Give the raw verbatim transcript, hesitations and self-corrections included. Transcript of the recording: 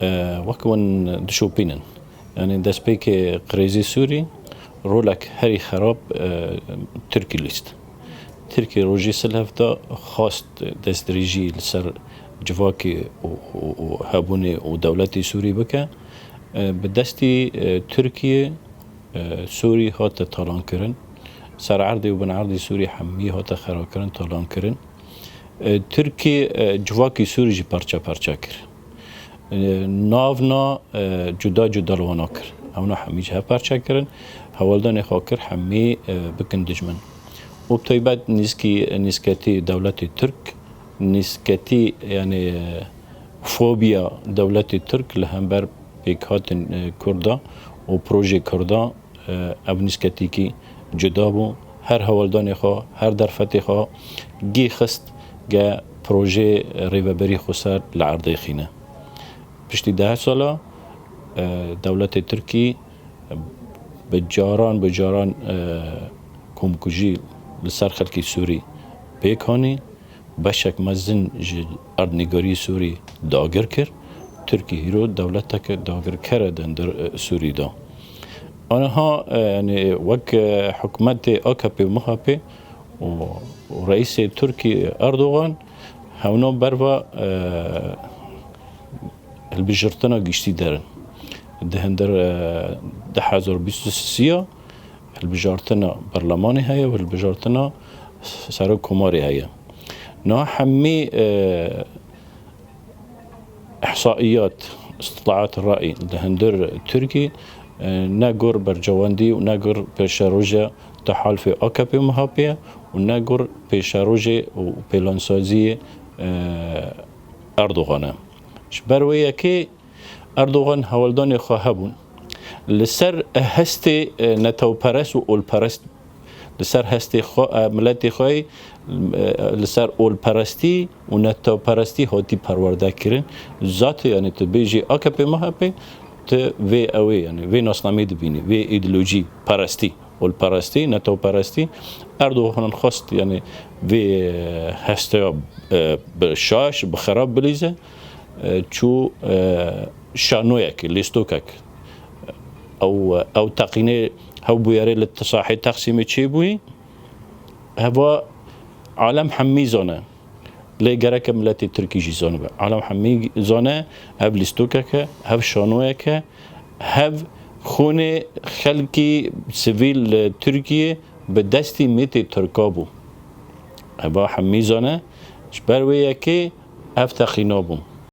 E, wek hûn dişopînin. Yanî destpêkê krîzê Sûrî rolek herî xerab, e, Tirkî lîst. Tirkî rojî silhev da xwast destdirêjî li ser civakê û, û, û hebûnê û dewletê Sûrî bike. E, bi destî, e, Tirkiyê, e, Sûrî hate talankirin. Ser erdê û bin erdê Sûrî hemî hate xerakirin, talankirin. E, Tirkî, e, civakî Sûrî jî parça parça kir. E, nav na, e, cuda cuda li wana kir. Hewna hemî ji hev parça kirin. Hewldanê xwe kir hemî, e, bikin dijmin. Û bi taybet nîskî, nîsketî dewletê Tirk, nîsketî, yanî, e, fobiya dewletê Tirk li hember pêkhatin, e, Kurda û projê Kurda, e, ev nîsketîkî cuda bû. Her hewldanê xwe, her derfetê xwe gî xist ge projê rêveberî xweser li erdê xîne. Piştî deh sala, e, dewletê Tirkî bi caran, bi caran, e, komkujî li ser xelkê Sûrî pêk hanî. Beşek mezin ji erdnîgarî Sûrî dagir kir. Tirkî hîro dewleteke dagirker e di hundir, e, Sûrî de. Aniha, e, yanî wek, e, hikûmetê A K P û M H P û, û reîsê Tirkî Erdogan hewna berva, e, hilbijirtina giştî derin. Di hundir, e, du hezar bîst û sê ya hilbijartina berlemanê heye û hilbijartina serokkomarê heye. Niha hemî, e, ihsaiyat, istitlaat rayî di hundir Tirkî, e, ne gor bercewendî û ne gor pêşeroja tehalufê A K P û M H P ye û ne gor pêşerojê û pêlansaziyê, e, Erdogan e. Ji ber wê yekê Erdogan hewldanê xwe hebûn. Li ser hestê, e, netewperest û olperest, li ser hestê xwe, e, miletê xwe, e, li ser olperestî û netewperestî hatî perwerde kirin. Zat, yanî tu bêjî A K P M H P, tu vê ew ê, yanî vê nasnameyê dibînî, vê îdeolojî perestî. Olperestî, netewperestî. Erdogan xwest, yanî vê, e, hesteya, e, bi şaş, bi xerab bilîze, e, çû, e, şanoyekê, lîstokek. Ew, ew teqînê hew bûyerê li sahê Texsîmê çêbûyî. Heva alem hemî zane. Lê gereke miletê Tirkî jî zanibe. Alem hemî zane, hev lîstokek e, hev şanoyek e, hev xûnê xelkî sivîl li Tirkiyê bi destî mîtê Tirka bû. Heva hemî zane, ji ber wê yekê ev teqîna bû.